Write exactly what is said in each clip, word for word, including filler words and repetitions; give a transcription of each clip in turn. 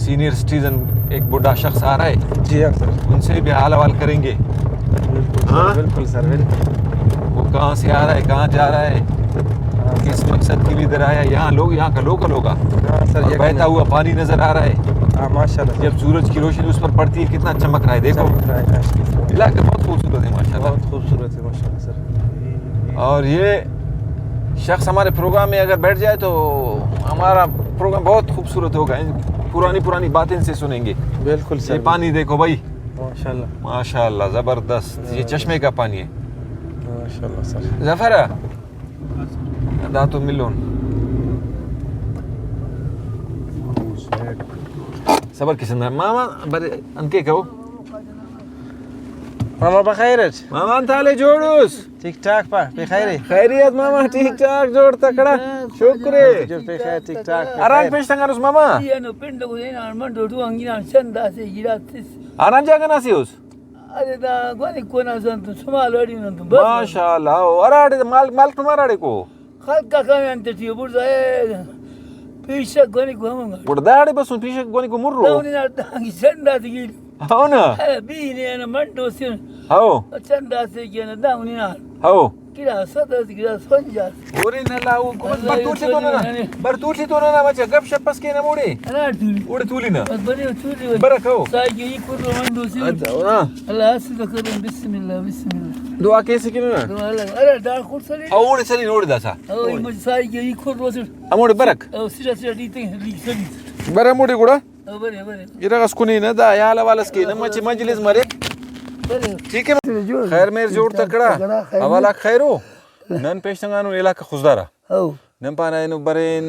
سینئر سٹیزن، ایک بوڑھا شخص آ رہا ہے، جی ہاں سر۔ ان سے بھی حال احوال کریں گے۔ بالکل سر، ہاں؟ بالکل سر، بالکل۔ وہ کہاں سے آ رہا ہے، کہاں جا رہا ہے، ہاں سر۔ کس مقصد کے لیے ادھر آیا، یہاں لوگ، یہاں کا لوکل ہوگا۔ ہاں سر، اور یقیناً۔ بہتا ہوا پانی نظر آ رہا ہے۔ ہاں، ماشاءاللہ سر۔ جب سورج کی روشنی اس پر پڑتی ہے، کتنا چمک رہا ہے، دیکھو۔ چمک رہا ہے، ماشاءاللہ۔ علاقہ بہت خوبصورت ہے، ماشاءاللہ۔ بہت خوبصورت ہے، ماشاءاللہ سر۔ اور یہ شخص ہمارے پروگرام میں اگر بیٹھ جائے تو ہمارا پروگرام بہت خوبصورت ہوگا۔ پرانی پرانی باتیں سے سنیں گے۔ بالکل سر۔ یہ پانی دیکھو بھائی۔ ماشاءاللہ۔ ماشاءاللہ، زبردست۔ یہ چشمے کا پانی ہے۔ ماشاءاللہ سر۔ ظفر، دا تو ملون۔ صبر کسن ماما، بر انکے کہو۔ ماما بخیر اٹ۔ ماما انت حال ہے، جوڑ اس؟ ٹھیک ٹھاک پا، بخیر ہے۔ خیریت ماما، ٹھیک ٹھاک، جوڑ تکڑا۔ شکر ہے۔ جوڑ بخیر، ٹھیک ٹھاک، بخیر۔ آرام پیش تنگانس ماما۔ ای اینو پنڈ کو دینا منڈو ٹو انگینا چند اسے گڑا تس۔ آرام جاگہ نا سے اس؟ ارے دا گوانی کونا زن تو سمال اڑی نن تو بس۔ ماشاءاللہ، او ہراڑے مال، مالک نمار اڑے کو۔ خلق کا کام انت ٹی بڑزا اے۔ پیشک گوانی کو ہم۔ گڑا داڑے بسون پیشک گوانی کو مرو۔ داونی نا دانگی چند اسے گڑا۔ ہو نا؟ اے، بی نے نا منڈو سن۔ ہو۔ چند اسے کہ نا داونی نا۔ ہو۔ گڑا صد اس، گڑا پنجاہ اس۔ اورے نہ لا، او بس اللہ بر توٹی تو نہ، تولی نہ۔ بر توٹی تو نہ، بچا گپ شپ پس کے نہ موڑے۔ انا تولی۔ اوڑے تولی نہ۔ بس بنے تولی بس۔ برک ہو۔ ساگی ای کر منڈو سن۔ اچھا، ہاں۔ اللہ اس کرم، بسم اللہ، بسم اللہ۔ دعا کیسے کرنا؟ دعا اللہ، ارے دا خود سلی۔ او اوڑے سلی، اوڑے داسا۔ او مجھ ساگی ای کر سن۔ اموڑے برک۔ او سیدھا سیدھا ڈیتے، لی سلی۔ بر اموڑے گڑا۔ ہاں، بلے، بلے۔ ارغ اس کنینہ، دا حال احوال اس کینہ، مچہ مجلس مریک۔ بلے۔ ٹھیک ہے؟ جوڑ۔ خیر میر جوڑ تکڑا۔ تکڑا، خیر حوال میر۔ آک خیر او؟ نن پیش تنگانو علاقہ خضدار آ۔ ہو۔ نن پانہ اینو برین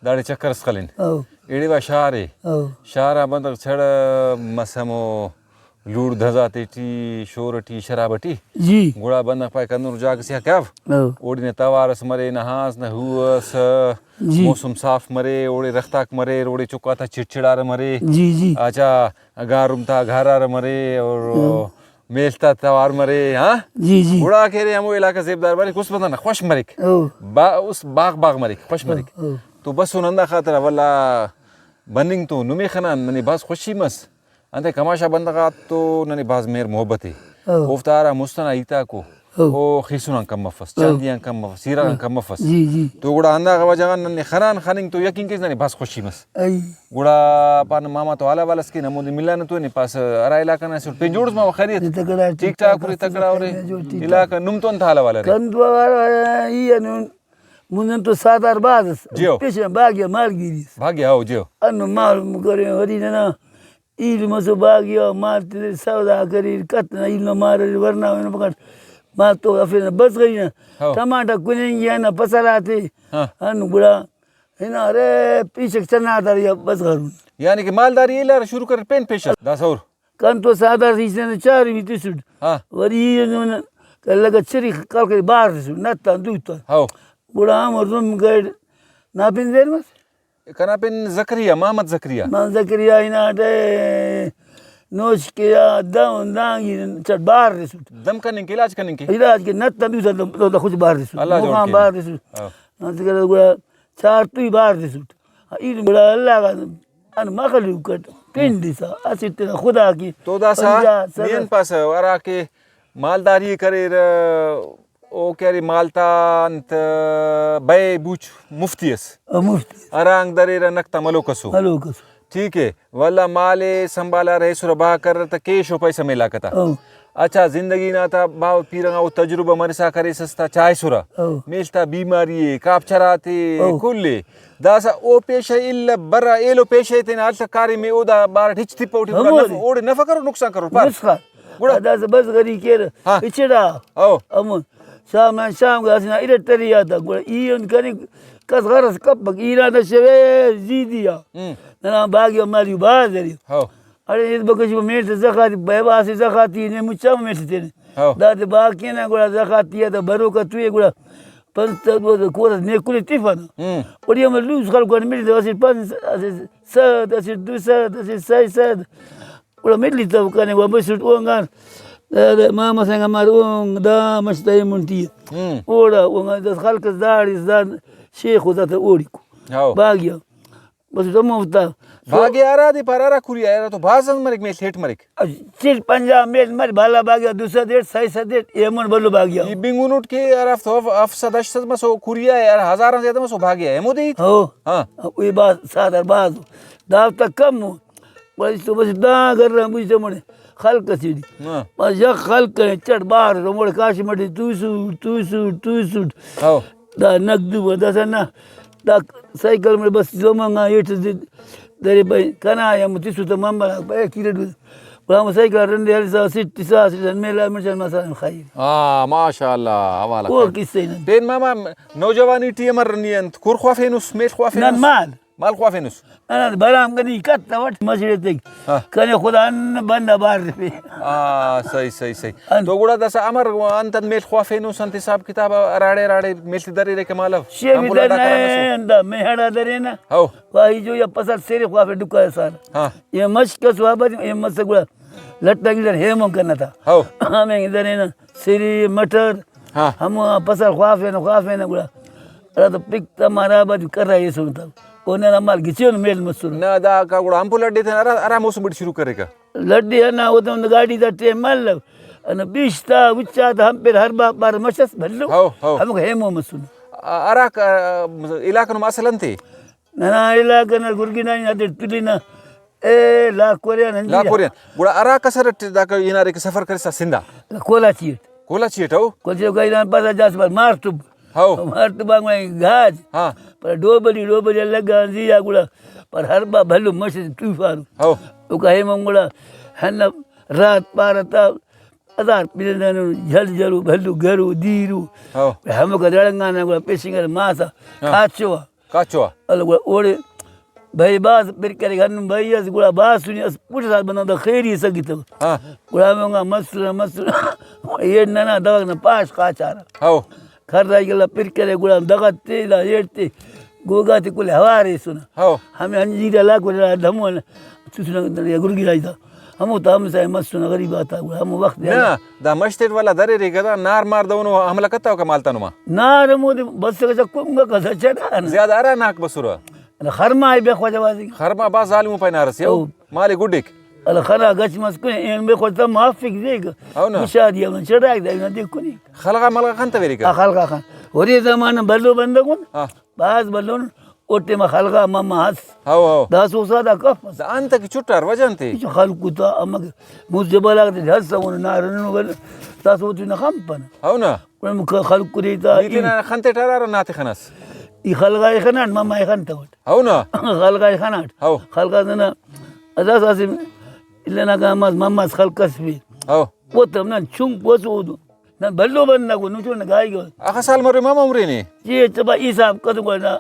داڑے چکر اس خلین۔ ہو۔ ایڑے وا شار اے۔ ہو۔ شار آ بندغ چڑ مس ہمو لوڑ دھنزا تیٹی، شور ٹی، شراب ٹی۔ جی۔ گڑا بندغ پائے کہ ہندنو جاگہ سے آ کیو۔ ہو۔ اوڑے نا توار اس مرے، نہ ہاس نہ ہو اس۔ جی۔ موسم صاف مرے، اوڑے رختاک مریر، اوڑے چکا تا چڑچڑارہ مرے۔ جی، جی۔ آچا گارم تا گھارارہ مرے اور ہاں۔ میل تا توار مرے، ہاں؟ جی، جی۔ گڑا کہ ارے ہمو علاقہ زیبدار مریک، اس بندغ نا خوش مریک۔ او۔ با-، اس باغ باغ مریک، خوش مریک۔ او، او۔ تو بس ہن ہندا خاطر اولا بننگ تو نمے خنان ننے بھاز خوشی مس۔ انتئے کماشا بندغ آتتو ننے بھاز مہر محبت ء۔ او۔ اوفتا ہرا مست ئنا ہیتاکو، او۔ او خیسن آن کم مفس، او۔ چاندی آن کم مفس، ہیرا آن او۔ کم مفس۔ جی، جی۔ تو گڑا ہنداخہ وجہ غان ننے خنان، خننگ تو یقین کیس ننے بھاز خوشی مس۔ ای۔ گڑا پانہ ماما تو حال احوال اس کین، ہمودے ملانہ تو نے پاسہ ہرا علاقہ نا اسٹ پین جوڑ اس ماما، خیریت؟ ٹھیک ٹھاک ارے، تکڑا ارے؟ علاقہ نم تو انت حال احوال ارے؟ کندوا والا ای انون مندن تو ساہدار بھاز اس۔ جیو۔ پیشن باگیا مالگیری اس۔ باگیا، ہو، جیو۔ انو مال کرے وری ننا ایلم ئسو باگی آ، مال تدیر سودا کریر، کت ئنا ایلم نا مار اریر، ورنا ہنو پکٹ۔ مال تو افیرہ بزغری نا۔ ہو۔ ٹماٹر کننگی ہندا فصل آتے۔ ہاں۔ ہن گڑا ہنا ارے پیشک چنا تا یا بزغرون۔ یعنی کہ مالداری ایلار شروع کریر پین پیشہ داسہ ہور۔ کن تو سادار ای چنا چارمی تسٹ۔ ہاں۔ وری ای ہنو کہ لگا چری کل کری بار تسٹ، نت آن دوت آن۔ ہو۔ گڑا ہم رم گڑ نا پن دیر مس۔ کنا پن زکریا، محمد زکریا۔ محمد زکریا ہناٹہ نوش کے آ دم دانگی چٹ بار تسٹ۔ دم کننگ کے، علاج کننگ کے؟ علاج کے نت آن دوسہ دم، دم، دم خوش بار تسٹ۔ اللہ جوڑ مخان کے۔ بار تسٹ۔ ہاں۔ انت کرے گڑا چار توئی بار تسٹ۔ ای گڑا اللہ غا ان مخلوق اٹ پنڈسا اسٹ تینا خدا کے تو داسہ پنجاہ، سد۔ نی انت پاسہ ہراکہ مالداری ء کریرہ، او کہ ارے مال تا انت بئے بوچ مفتی ئس۔ آ، مفتی۔ ہرانگ دریرہ نک تا ملوک ئسو۔ ملوک ئسو۔ ٹھیک ء، ولدا مال ء سنبھالارہ، ایسرہ بہا کرہ تہ کیش و پیسہ میلاکہ تا۔ او۔ اچھا، زندگی نا تا باوہ پیرہ غا او تجربہ مرسا کریسس تا چائسرہ۔ او۔ میڷ تا بیماری ء، کاپچر آتے او۔ کل ء۔ داسہ او پیشہ الہ برا ایلو پیشہ ء تینا التہ کاریم ء، او دا بارٹ ہچ تپہ اوٹی گڑا ہمودے۔ نفع، اوڑے نفع کرور نقصان کرور پار۔ نسخان۔ گڑا؟ داسہ بس غریب کیرہ، ہاں۔ ہچڑا۔ او۔ امون۔ شام آن شام گڑا اسہ نا ارٹ تری آتا۔ گڑا ای انت کنے کس غرض کپک۔ ای نا نشوے زیدی آ۔ ہم۔ ننا باگی مالیو بھاز ارے۔ ہو۔ اڑے ایت بکش میل تے زخاتی، بے باسے زخاتی نے مچا میل تینے۔ ہو۔ داتے باغ کینہ گڑا زخاتی آتا بروکا توئے گڑا پنچ تا دو تا کور اس نے کلے تفنہ۔ ہم۔ اوڑی ہم لوز خلکو آن مل اسٹ پنچ، اسٹ سد، اسٹ دو سد، اسٹ سئے سد۔ گڑا ملی تو کنے گڑا مسٹ اونگان۔ دادا ماما سنگ امار اونگ دا مش تا ایمون ٹی۔ ہم۔ اوڑا اونگان دس خلک اس داڑے اس دان شیخ او داتا اوڑیکو۔ ہاو۔ باغیا۔ بس ہموفتا باغی آ ہرادے پارہ، ہرا کھری آ، ہرا تو بھاز انت مریک، میل ہیٹ مریک۔ چل پنجاہ میل مر، بھلا باغی آ دو سد ہیٹ، سئے سد ہیٹ، ایمون بھلو باغی آ۔ ای بنگنٹ کہ ہرافتا اف-، ہفت سد ہشت سد مسو کھری آ، ہر ہزار آن زیادہ مسو باغی آ، ہمودے ہیت؟ ہو۔ ہاں۔ ای بھاز سادار بھاز۔ دافتا کم ءُ۔ بس تو بس دا گھر آن بوجھ تے مڑے خلق اسیٹی۔ ہاں۔ بس یک خلق ءِ چٹ بار تو مڑے کاش مٹی توسوٹ، توسوٹ، توسوٹ۔ ہو۔ دا نقد و داسا نا۔ دا سائیکل مڑے بس زمانگا ہیٹ درے بھائی کنا یا متسو تو ممبر بھائی کیرٹ گڑا ہمو سائیکل رنڈے ہلسا سٹسا سٹسا میلا مچان مسالہ خائی۔ ہاں، ماشاءاللہ، حوالہ او خیر۔ قصہ نا۔ پین ماما، نوجوانی ٹی امر نی انت کور خوافینس، میل خوافینس؟ نن مال۔ مال خوافینس؟ نن برام کنی کت وٹ مسڑ تک۔ ہاں۔ کنے خدا ان بندہ بار رفے۔ آ، صحیح، صحیح، صحیح۔ انت۔ تو گڑا داسا امر انت انت میل خوافینس، انت حساب کتاب ہراڑے ہراڑے میل تے دریرے کہ مالو؟ شیف ہم بلا در ڈاکر نے مسو۔ انت میہڑا درے نا۔ ہو۔ واہی جو یا پسر سیرے خوافے ڈکا سال۔ ہاں۔ یہ مشک سوابت یہ مس گڑا لٹا گزر ہیمون کرنا تھا۔ ہو۔ ہمیں گزر ہے نا۔ سری، مٹر، ہاں۔ ہمو آ پسر خوافینہ، خوافینہ گڑا۔ ہرا تو پک تا مارا بد کرا ایسون تا۔ او ننا مال گچین میل مسر۔ نہ، دا کا گڑا ہم پو لڈے تھے، ہرا، ہرا موسم بڑی شروع کرے کا۔ لڈے ہنا، او تو گاڑی دا ٹائم مال۔ انا بیش تا، اچا تا ہم پیر ہر با-، بار مشس بھلو۔ ہو، ہو۔ ہمو ہیمو مسن۔ آ، ہرا کا، علاقہ نما اصل انتے؟ ننا علاقہ نا گرگینانی نا دیر تلینا۔ اے لاکوریان ہندی لاکوریان۔ گڑا ہرا کسر اٹ داکا ہنارے کہ سفر کرسا سندھ آ؟ کولاچی اٹ۔ کولاچی اٹ، ہو؟ کولاچی اٹ گڑا ایران پاسا جاس بار مارتب۔ ہو۔ مارتب آن گڑا گاج۔ ہاں۔ پر ڈوبلی، ڈوبلی لگا زی آ گڑا۔ پر ہر با بھلو مش طوفان۔ ہو۔ اوکا ہیمون گڑا ہندا رات پارہ تا ہزار پلندنو جھل جھلو بھلو گھرو دیرو۔ ہو۔ ہموکا دڑنگانا گڑا پیشنگل ماسا ہاں۔ کاچو آ۔ کاچو آ۔ ولدا گڑا اوڑے بھئی بھاز پر کرے، ہندن بھئی اس گڑا باسنی اس پوٹس آ بندغ دا خیری سگتو۔ ہاں۔ گڑا ہمونگا مسنہ، مسنہ۔ ایڑ ننا دغک نا پاش قاچارہ۔ ہو۔ کھر دائی گلا پر کرے گڑا دغت تے دا ایڑ تے گوگا تے کل ہوار ایسنہ۔ ہو۔ ہمے انجیر لاکو نا دمو نا تسنہ گرگی راج دا۔ ہمو تا ہمسایہ مسنہ غریب آتا گڑا ہمو وخت نہ، دا مش تیٹ ولا دریرے گدا نار مار دہنو حملہ کتوکا مالتا نما؟ نار ہمودے بسکہ چا کنگکہ چا چڑا۔ زیادہ ہرا ناک بسرہ؟ خرما ءِ بے خواجہ بازی۔ خرما بھاز ظالم پائے نارس یو۔ او۔ مالے گڈک۔ ال خرا گچ مس کنے، این بے خواجہ تا معافک دیگ۔ او نا۔ شادی ہم چڑائک دا، اینا دیگ کنے۔ خلغا ملغا خن تویرے کا؟ آ خلغا خن۔ ورے زمانہ بھلو بندغ ان۔ ہاں۔ بھاز بھلو ان۔ او ٹائما خلغا مما ہس۔ ہو، ہو۔ دا سوسا دا کف۔ دا انت کہ چٹار وجہ انتے؟ چ خلکو تا امک مز جبل آتے ہس اون نارنو بل۔ دا سوچ نہ خمپن۔ ہو نا۔ گڑا مخ-، خلکرے تا ای ای۔ تینا خن تیٹ ہرارہ ناتے خناس؟ ای خلغا ءِ خناٹ، مما ءِ خنتوٹ۔ ہو نا؟ خلغا ءِ خناٹ۔ ہو۔ خلغا ننا داسہ اسہ النا کاماس مماس خلق اس بے۔ ہو۔ او تم نن چنک وس اودو۔ نن بھلو بندغ او، نم چون گائیگہ۔ اخہ سال مرے ماما عمرے نے؟ جی، اچھا با حساب کتو گڑا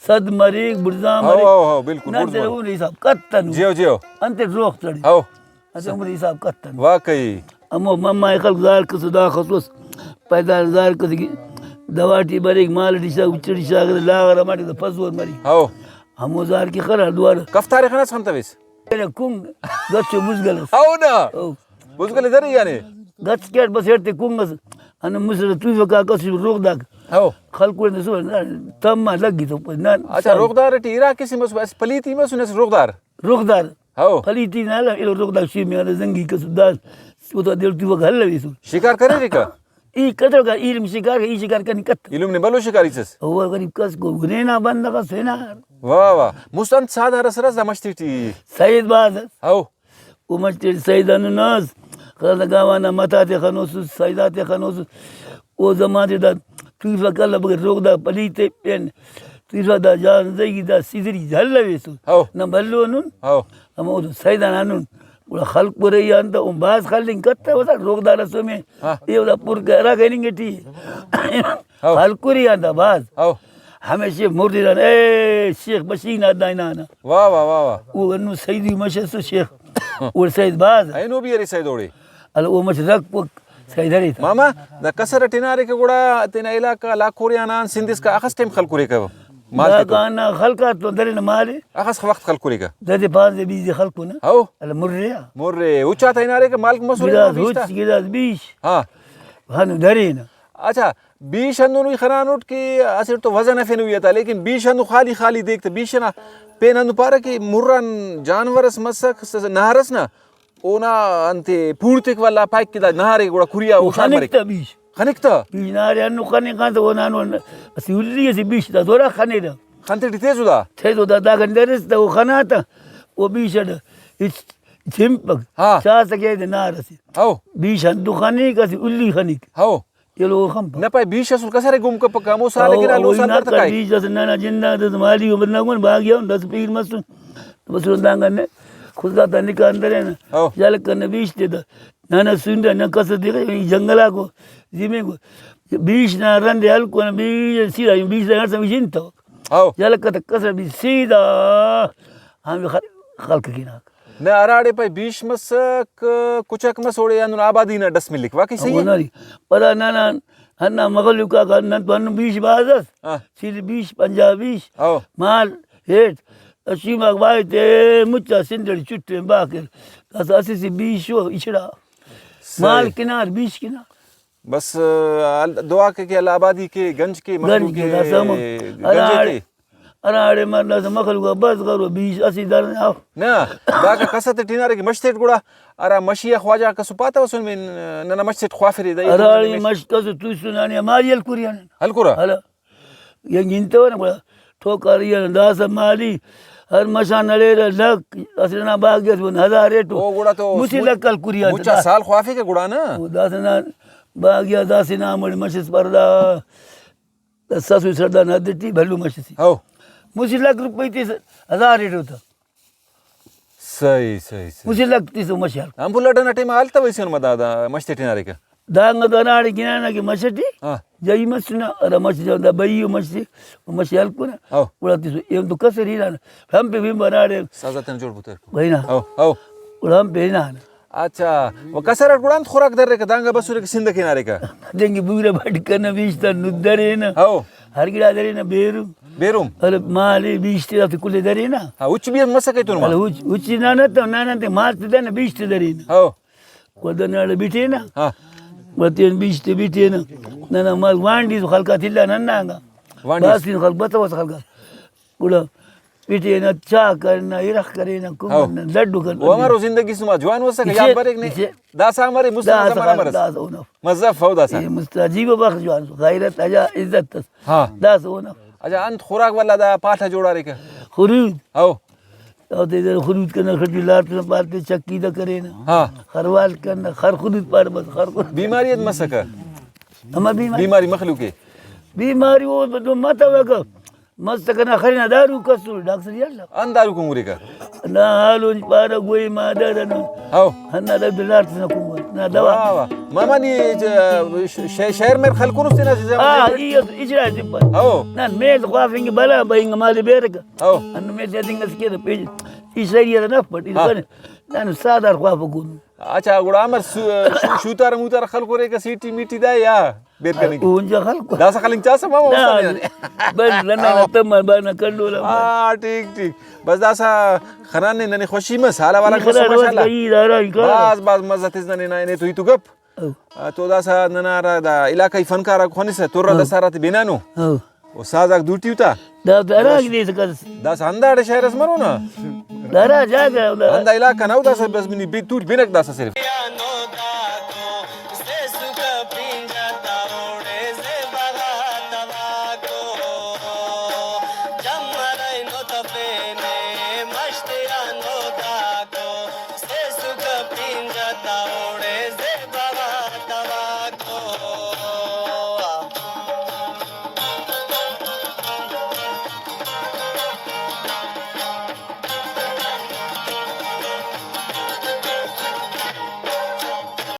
صد مریک، بڑزا ہو، مریک۔ ہو، ہو، بالکل، نن بڑز تینا مریک۔ عمر حساب کتنو۔ جیو، جیو۔ انت روغ تڑی۔ ہو۔ اسہ عمر حساب کتنو۔ واقعی۔ ہمو مما ءِ خلک زار کس و داخس اس پیدار زار کس کہ دوا ٹی بریک، مال ٹی شاغ، اچ ٹی شاغ، لاغر اماٹی تو پزور مریک۔ ہو۔ ہمو زار کہ خرا دوارہ۔ کفتارے خناس خنتویس؟ ارے کنگ گچو مزگل اس۔ ہو نا؟ ہو۔ مزگل درے یعنی؟ گچ کیٹ بس ایڑتے کنگ اس۔ ہنو مسڑ توفکا کس روغ داک۔ ہو۔ خلکوڑے نسو تما لگی تو نن اچھا، سال۔ روغدار ٹی ارا قسم اس، پلیتی مسنے روغدار؟ روغدار۔ ہو۔ پلیتی نا الو، ایلو رخ دا شیمی آ زنگی کس دا، او تا دل تو وگ ہلویسو۔ شکار کریرے کا؟ ای کتو کا علم شکار، ای شکار کنی کت۔ علم نے بلو شکاری چس۔ او غریب کس کو گنینا بندغ اس ہنار۔ واہ واہ۔ مست انت سادار اس رس دا مشتی ٹی۔ سید باز اس۔ ہو۔ او مشتی ٹی سید انو ناز۔ خدا گاوانا متاتے خنوسس، سیداتے خنوسس۔ او زمانے دا توفک اللہ بغیر روغ دا پلیتے پین۔ تیرا دا جان زئی دا سیدری جھلویسو۔ ہو۔ نہ بھلو ہنون۔ ہو۔ ہمو سیدان ہنون۔ گڑا خلک برئی آن تہ او بھاز خلنگ کتوسہ روغدار ئسو مے۔ ہاں۔ ایہن دا پر کرا گننگ ٹی۔ ہو۔ خلک اری آن تہ بھاز۔ ہو۔ ہمیشہ مردیران، اے شیخ بشیر نا دا ہنانا۔ واہ، واہ، واہ، واہ۔ او ہنو سیدی مش ئسو شیخ۔ او سید بھاز۔ اینو بھی ارے سید اوڑے۔ الو او مچ رکھ پک سیدرے تا۔ ماما، دا کسر اٹ ہنارے کہ گڑا تینا علاقہ لاکوریان آن سندھ اسکا اخس ٹائم خلکرے کہ مال دا تتو؟ کان خلکا تو درے نا مالے۔ اخس وخت خلکرے کہ؟ ددے پانزدہ بیس دے خلکو نا۔ ہو۔ الو مرے آ۔ مرے، اچا تا ہنارے کہ مالک مسرے گڑاس مفیستا؟ اچ، گڑاس بیش۔ ہاں۔ ہنو درے نا۔ اچھا، بیش ہندن ای خنانٹ کہ اسٹ تو وزن ہرفینو ای آتا، لیکن بیش ہندن خالی خالی دیک تہ بیش ئنا پین ہندن پارہ کہ مران جانور اس مسک، س-، نہر اس نا، اونا انتے پوڑتک ولا پائک کہ دا نہر ئے گڑا کھریا او او شار خنک مریک۔ تہ بیش۔ خنک تہ؟ بیش نہر ئے ہندن خنک آن تہ اونا ہندن اسہ الی اسہ بیش تا دورا خنیرہ۔ خن تیٹی تیسو دا؟ تیسو دا، داکان درس تہ او خنا تہ او بیش اٹ ہچ ہنپک۔ ہاں۔ چاسہ کہ ایدے نہر اسے۔ ہو۔ بیش ہندن خنک اسہ الی خنک۔ ہو۔ ایلو خنپہ۔ نہ پائے بیش اسل کسرے گم کپک، ہمو سال او، اکن ہلو او سال ہنا در تہ کائک۔ بیش اسل ننا جنداتے مالی و بندغ من باغی آن دس پیر مسن۔ مسن دانگان نے خضدار تا نکاح اندرینہ۔ او۔ یلہ کنہ بیش تے تہ ننا سندھ نہ کس تے جنگل آکو زمین کو بیش نا رند ہلکو نہ بیش سیدھا بیش نا ہڑسا مشین تو۔ او۔ یلہ کتہ کس بھی سیدھا ہم خلق کناک۔ نہ، ہراڑے پائے بیش مسک، کچک مس، اوڑے ہندن آبادی نا ڈس ملک، واقعی صحیح ءِ؟ ہنری۔ پدا ننا ہندا مخلوق آک ہندن تو ہندن بیش بھاز ئس۔ ہاں۔ سیل بیش، پنجاہ بیش، ہو۔ مال ہیٹ، شیماک بائے تے مچا سندھ ٹی چٹین باکر۔ داسہ اسہ اسہ بیش و اچڑا۔ صحیح۔ مال کنار، بیش کنار۔ بس، آ، ال-، دعا کے کہ اللہ آبادی کے، گنج کے، گنج مخلوق کے، کے، داسہ ہمو۔ گنج ہراڑے کے۔ ہراڑے مر داسہ مخلوق آ بس کرو بیش اسہ در آ۔ نہ، داکا کس تیٹ ہنارے کہ مش تیٹ گڑا ہرا مشی آ خواجہ آک اسو پاتو اسن، من ننا مش تیٹ خوافرے دا، ایتو ہراڑے ننے مش۔ مش کس توسن آنے ماری ہلکری آنے۔ ہلکرہ؟ ہلہ۔ ینگ ہنتوہ نا گڑا ٹھوکاری آن داسہ مالی ہر مش آن ہلیرہ لکھ، اسہ ننا باغی اس بن ہزار ایٹو او گڑا تو مسہ لکھ ہلکری آن مچا دا۔ سال خوافیکہ گڑا نا۔ او داسہ نا باغی آ داسہ نا مڑ مش اس پر دا۔ داسہ سردار نا حد ٹی بھلو مش سے۔ ہو۔ مسہ لکھ روپئی تس ہزار ایٹو تہ۔ صحیح، صحیح، صحیح۔ مسہ لکھ تسو مش ہلک۔ ہم بلڈ نا ٹائم آ ہلتویسن ما دا، دا مش تے ٹھناریکہ۔ دانگہ تو ہراڑے گنانا کہ مش ٹی ہاں۔ جئی مسنا، ہرا مش جا دا بئی او مش سے، او مش ہلکو نا۔ ہو۔ گڑا تسو ایم تو کسر ہی نا۔ ہم پہ بھیم ہراڑے۔ سازا تینا جوڑ بوتر۔ بھئی نا۔ ہو، ہو۔ گڑا ہم پہ ہی نا۔ اچھا، و کسر اٹ گڑا انت خوراک دریکہ دانگا بسرے کہ سندھ ئے ہناریکہ؟ دنگہ بورہ بٹ کنہ، بیش تا ندرینہ۔ ہو۔ ہر گڑا درینہ، بیرم۔ بیرم؟ ارے مالے بیش تے دافتے کل ئے درینہ۔ ہاں، اچ بھی مسکہ ایتون ما؟ ارے اچ، اچ نانا تا، نانا تے مال تے دانہ بیش تے درینہ۔ ہو۔ و دناڑے بٹینہ۔ ہاں۔ و تین بیش تے بٹینہ۔ ننا مال وانڈی تو خلقا تلا ننانگا۔ وانڈی۔ باسین خلق بتوس خلقا۔ گڑا پٹینہ، چاہ کرینہ، ارغ کرینہ، ہو۔ کمبنہ، لڈو کرینہ۔ او امرو زندگی سما جوان مسکہ، اسے، یات بریک نے؟ اسے۔ داسہ امر ئے، مسلم داسہ زمانہ امر ئس؟ داسہ اونف۔ مزہ اف ہو داسہ۔ اے مست عجیب و بخش جوان، غیرت، حیا، عزت اس۔ ہاں۔ داسہ اونف۔ اچھا، انت خوراک والا دا پاٹھ ء جوڑاریکہ؟ خرود۔ ہو۔ او تے خرود کنہ، خرچو لار تنہ پارتے چکی دا کرینہ۔ ہاں۔ خروال کنہ، خر خرود پار بس، خر خرود۔ بیماری انت مسکہ؟ ہما بیماری۔ بیماری مخلوق ئے؟ بیماری او متوکہ۔ مست کنا خرینا دارو کسر، ڈاکٹر یار۔ ان دارو کنگرے کا؟ نا، حالونج پارہ گوئی مادہ دنو۔ ہاو۔ ہندا لگ دلار تسنا کنگر۔ نا دوا۔ واہ واہ۔ ماما نی ج-، ش-، ش-، شہر میر خلکونس تینا زمین آ، میر؟ ای اس اجرا تپر۔ ہاو۔ نن میل خوافنگ بلا بہنگ مالے بیرکہ۔ ہاو۔ ہنو میل تیتنگ اس کیرہ پیج۔ ای شہری نہ پٹ، ای ہاں۔ بنے۔ نن سادار خوافکون۔ اچھا، گڑا امر سو-، شو-، شوتار موتار خلکورے کا سیٹی میٹی دا یا؟ بیر کننگ۔ اونجا خلکو۔ داسہ خلنگ چاسہ ماما دا، استاد یعنی۔ بس ننا تم بانا کنڈولا۔ ہاں، ٹھیک، ٹھیک۔ بس داسہ خنان نے ننے خوشی مس، حالا والا ای مس، خنان ماشاءاللہ۔ ای دارا ای کا۔ باز، باز مزہ تس ننے نا نے تو ہیتو گپ۔ او۔ آ، تو داسہ ننا ہرا دا علاقائی فنکار آک خنسہ، ترہ او۔ دسارہ تے بنانو۔ او۔ او ساز آک دوٹی اتا۔ دا، دا ہرا دس۔ دے سکس۔ داسہ ہنداڑے شاعر اس مرو نا۔ دا ہرا جاگہ دا۔ ہندا علاقہ نا او داسہ بس منی بی-، توٹ بنک داسہ صرف۔